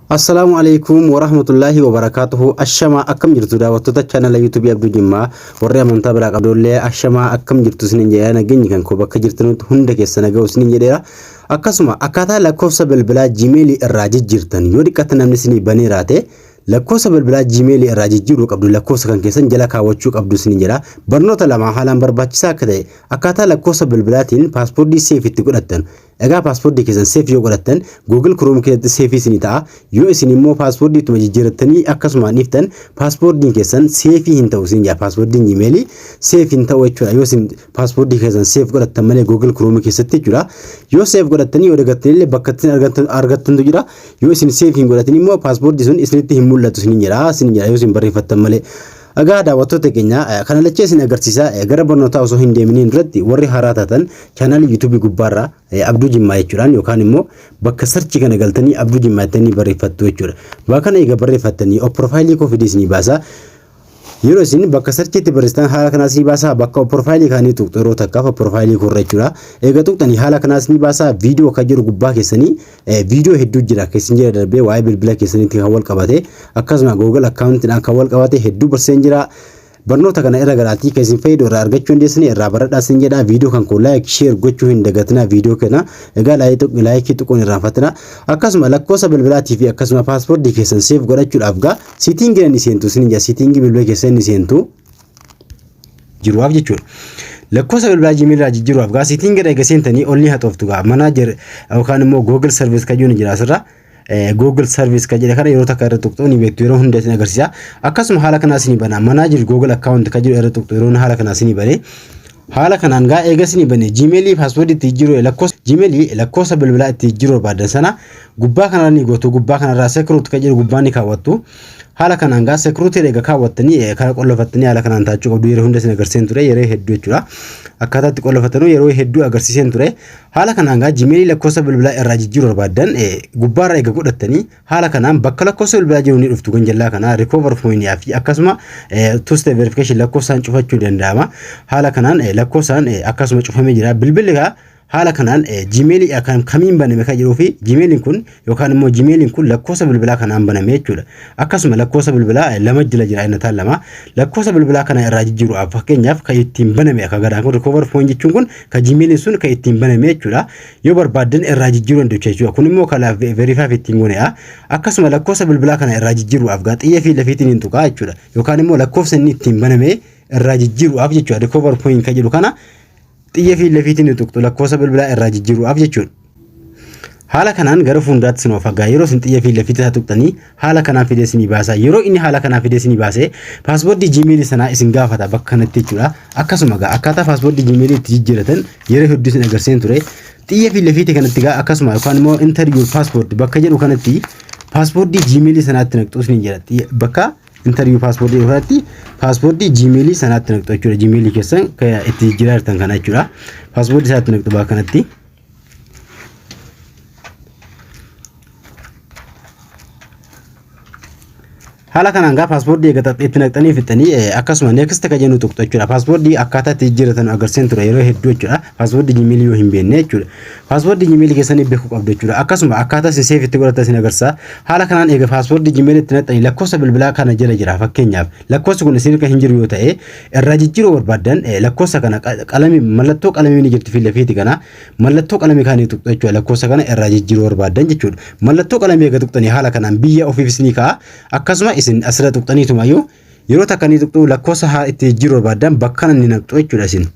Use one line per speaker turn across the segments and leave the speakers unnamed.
Assalaamu alaikum warahmatullaahi wabarakaatuhu. Ashamaa, akkam jirtu daawwattoota chaanala YouTube Abduu Jimmaa? Warri amantaa biraa qabdollee ashamaa, akkam jirtu isiniin jedheera. Nageenyi kan koo bakka jirtanutti hunda keessa naga'u isiniin jedheera. Akkasuma akkaataa lakkoofsa bilbilaa Gmail irraa jijjiirtan, yoo dhiqqatte namni isinii banee raate lakkoofsa bilbilaa Gmail irraa jijjiiruu qabdu, lakkoofsa kan keessan jala kaawwachuu qabdu isiniin jedha. Barnoota lama haalaan barbaachisaa akka ta'e, akkaataa lakkoofsa bilbilaatiin password save itti godhattan. Egaa password keessan save yoo godhattan Google Chrome keessatti save isinii ta'a. Yoo isin immoo password ittuma jijjiirattanii akkasumaan dhiiftan, passwordiin keessan save hin ta'u isin jedha. Passwordiin Gmail save hin ta'u jechuudha. Yoo isin password keessan save godhattan malee Google Chrome keessatti jechuudha. Yoo save godhattanii yoo dagattanii illee bakka ittiin argattantu jira. Yoo isin save hin godhatin immoo password sun isinitti hin mul'atu isin jedha yoo isin barreeffattan malee. Egaa daawwattoota keenya, kana lachee isin agarsiisa. Gara barnootaa osoo hin deeminiin duratti, warri haaraa taatan chaanaalii YouTube gubbaarraa Abduu Jimmaa jechuudhaan yookaan immoo bakka search kana galtanii Abduu Jimmaa jettanii barreeffattu jechuudha. Bakka kana egaa barreeffattanii of profile koo fidee isinii baasa. Yeroo isin bakka searchiitti barreessitan haala kanaas ni baasa. Bakka profile kaanii tuqxu yeroo takkaaf profile koorra jechuudha. Egaa tuqxanii haala kanaas ni baasa. Viidiyoo kan jedhu gubbaa keessanii viidiyoo hedduu jira. Keessan jala darbee waa'ee bilbila keessaniitti kan wal qabate, akkasuma Google accountiidhaan kan wal qabate hedduu barseen jira. Barnoota kana irra garaatii kan isin fayyadu irraa argachuu dandeessanii irraa baradhaa isin jedha. Viidiyoo kan koo like, share gochuu hin dagatinaa. Viidiyoo kana egaa like tuquun irraanfatina. Akkasuma lakkoofsa bilbilaatii fi akkasuma password keessan save godhachuudhaaf gaa setting ni seentu isin jedha. Setting bilbila keessan ni seentu jiruwaaf jechuudha. Lakkoofsa bilbilaa Gmail irraa jijjiiruudhaaf gaa setting irra eega seentanii ol ni haxooftu. Gaa manage yookaan immoo Google service kan jiru ni jira asirra. Google service kan jedhe kana yeroo takka irra tuqxu ni beektu, yeroo hunda isin agarsiisa. Akkasuma haala kanaas ni bana. Manage Google account kan jedhu irra tuqxu yeroo haala kanaas ni bane. Haala kanaan gaa eegas ni bane. Gmail password itti jijjiiruu, lakkoofsa Gmail lakkoofsa bilbilaa itti jijjiiruu barbaadan sana gubbaa kanarra ni gootu. Gubbaa kanarraa security kan jedhu gubbaa ni kaawwattu. Haala kanaan gaa security eega kaawwattanii kana qollofattanii haala kanaan taachuu qabdu. Yeroo hunda isin agarsiiseen ture yeroo hedduu jechuudha. Akkaataa itti qollofattanuu yeroo hedduu agarsiiseen ture. Haala kanaan gaa Gmail lakkoofsa bilbilaa irraa jijjiiruu barbaadan gubbaarra eega godhattanii haala kanaan bakka lakkoofsa bilbilaa jiru ni dhuftu. Ganjallaa kana recover phone fi akkasuma two step verification lakkoofsaan cufachuu danda'ama. Haala kanaan lakkoofsaan akkasuma cufamee jira. Bilbilli gaa haala kanaan Gmail kamiin baname kan jedhuu fi Gmailiin kun yookaan immoo Gmailiin kun lakkoofsa bilbilaa kanaan baname jechuudha. Akkasuma lakkoofsa bilbilaa lama jala jira, innataan lama lakkoofsa bilbilaa kana irraa jijjiiruudhaaf, fakkeenyaaf kan ittiin baname akka gadaan kun recover phone jechuun kun kan Gmailiin sun kan ittiin baname jechuudha. Yoo barbaaddan irraa jijjiiruu dandeessu jechuudha. Kun immoo kan verify ittiin goonedha. Akkasuma lakkoofsa bilbilaa kana irraa jijjiiruudhaaf gaa xiyya fi lafiitiin hin tuqaa jechuudha. Yookaan immoo lakkoofsa inni ittiin baname irraa jijjiiruudhaaf jechuudha. Recover phone kan jedhu kana xiyya fi lafiitiin ni tuqxu lakkoofsa bilbilaa irraa jijjiiruudhaaf jechuudha. Haala kanaan gara fuulduraatti sin ofa. Gaa yeroo isin xiyya fi lafiitti isaa tuqxanii haala kanaan fidee isinii baasa. Yeroo inni haala kanaan fidee isinii baase password Gmail sanaa isin gaafata bakka kanatti jechuudha. Akkasuma gaa akkaataa password Gmail itti jijjiiratan yeroo hedduu isin agarsiisan ture. Xiyya fi lafiitti kanatti gaa akkasuma yookaan immoo enter your password bakka jedhu kanatti password Gmail sanaatti naqxu isin jedha. Bakka enter your password jedhu kanatti password Gmail sanaatti naqxu jechuudha. Gmail keessan itti jijjiiraa jirtan kana jechuudha. Password isaatti naqxu bakka kanatti. Haala kanaan gaa password eega itti naqxanii fixanii akkasuma next kan jennu tuqxu jechuudha. Password akkaataa itti jijjiiratan agarsiisan ture yeroo hedduu jechuudha. Password Gmail yoo hin beekne jechuudha. Password Gmail keessanii beekuu qabdu jechuudha. Akkasuma akkaataa isin save itti godhatan isin agarsiisa. Haala kanaan eega password Gmail itti naqxanii lakkoofsa bilbilaa kana jala jira. Fakkeenyaaf lakkoofsi kun isin kan hin jiru yoo ta'e, irraa jijjiiruu barbaaddan lakkoofsa kana qalamii, mallattoo qalamii ni jirti fi lafiiti kana, mallattoo qalamii kaanii tuqxu jechuudha. Lakkoofsa kana irraa jijjiiruu barbaaddan jechuudha. Mallattoo qalamii eega tuqxanii haala kanaan biyya ofiif isinii ka'a. Akkasuma isin asirra tuqxaniitumayyuu yeroo takka ni tuqxu. Lakkoofsa haa itti jijjiiruu barbaaddan bakka kana ni naqxu jechuudha isin.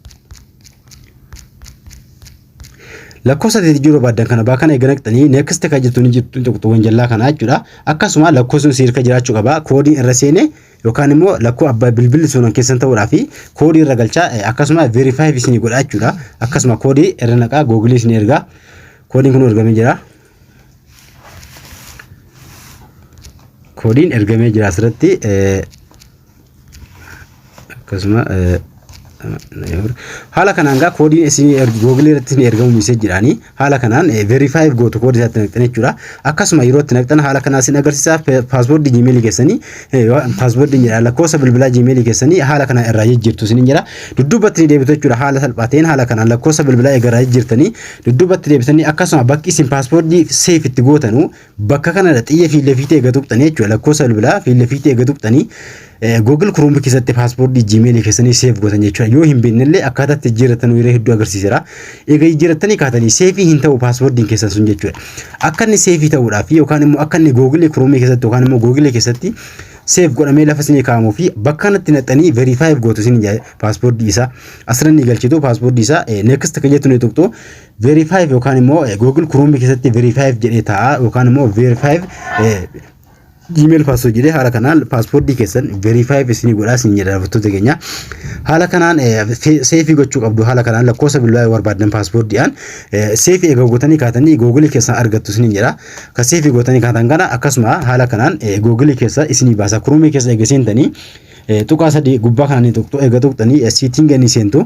Lakkoofsa itti jijjiiruu barbaaddan kana bakka kana eega naqxanii next kan jettu ni jirtu tuqxu wanjallaa kana jechuudha. Akkasuma lakkoofsi sun hirka jiraachuu qaba. Koodiin irra seene yookaan immoo lakkoo abbaa bilbilli sun keessan ta'uudhaa fi koodii irra galchaa, akkasuma verify isinii godha jechuudha. Akkasuma koodii irra naqaa, Google isinii ergaa. Koodiin kun ergamee jira. Koodiin ergamee jira asirratti. Akkasuma Haala kanaan gaa koodiin isin Google irratti isin ergamu messageiidhaani haala kanaan verify gootu, koodii isaatti naqxan jechuudha. Akkasuma yeroo itti naqxan haala kanaa isin agarsiisa. Passwordii Gmailii keessanii, passwordiin jedha, lakkoofsa bilbilaa Gmailii keessanii haala kanaan irraa jijjiirtu isin jedha. Dudduubatti ni deebitu jechuudha. Haala salphaa ta'een haala kanaan lakkoofsa bilbilaa egaa irraa jijjiirtanii dudduubatti deebitanii, akkasuma bakki isin passwordii save itti gootanu bakka kanadha. Xiyya fiillee fiitee eega tuqxanii jechuudha. Lakkoofsa bilbilaa fiillee fiitee eega tuqxanii Google Chrome keessatti passwordii Gmailii keessanii save gootan jechuudha. Yoo hin beeknellee akkaataa itti jijjiirratan yeroo hedduu agarsiiseera. Egaa jijjiirrattanii kaatanii saveii hin ta'u passwordiin keessan sun jechuudha. Akka inni saveii ta'uudhaaf yookaan immoo akka inni Google Chrome keessatti yookaan immoo Google keessatti save godhamee lafa isinii kaa'amuu fi bakka kanatti naqxanii verify gootu isin passwordii isaa asirra ni galchitu. Passwordii isaa next kan jettu ni tuqxu. Verify yookaan immoo Google Chrome keessatti verify jedhee taa'a yookaan immoo verify Gmail password jedhee haala kanaan passwordii keessan verify isinii godhaa isin jedha. Daawwattoota keenya, haala kanaan saveii gochuu qabdu. Haala kanaan lakkoofsa bilbilaa yoo barbaadan passwordiidhaan saveii eega gootanii kaatanii Google keessan argattu isiniin jedha. Kan saveii gootanii kaatan kana akkasuma haala kanaan Google keessa isinii baasa. Chrome keessa eega seentanii tuqaa sadii gubbaa kanaan ni tuqxu. Eega tuqxanii setting ni seentu.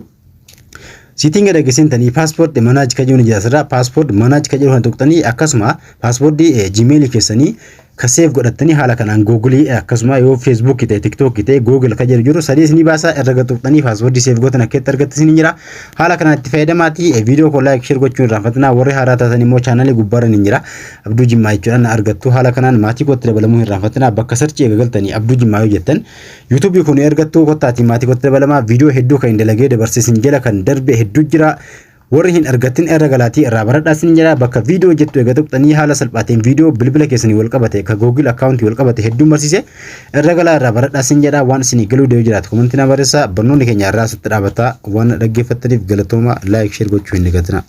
Setting erga seentanii password manage kan jedhu ni jira asirraa. Password manage kan jedhu kan tuqxanii, akkasuma passwordii Gmailii keessanii ka save godhattanii haala kanaan Googleii, akkasuma yoo Facebookii ta'e, TikTokii ta'e, Google kan jedhu jiru sadii isinii baasaa. Irra tuqxanii passwordii save gootan akka itti argattu isin jira. Haala kanaan itti fayyadamaatii viidiyoo koo like, share gochuun irraanfatinaa. Warri haaraa taatan immoo channelii gubbaarra ni jira, Abduu Jimmaa jechuudhaan na argattu. Haala kanaan maatii kootti dabalamuu hin irraanfatinaa. Bakka searchii eega galtanii Abduu Jimmaa yoo jettan YouTubeii kun argattu. Kottaatii maatii kootti dabalamaa. Viidiyoo hedduu kan hin dalagee dabarsiisin jala kan darbe hedduu jira. Warri hin argatin irra galaatii irraa baradhaa isin jira. Bakka viidiyoo jettu eega tuqxanii haala salphaatiin viidiyoo bilbila keessanii wal qabate, ka Google accountii wal qabate hedduun barsiise, irra galaa irraa baradhaa isin jedha. Waan isinii galuu dee'u jiraatu commentii na barreessaa. Barnoonni keenya irraa asitti dhaabata. Waan dhaggeeffattaniif galatooma. Like, share gochuu hin dagatinaa.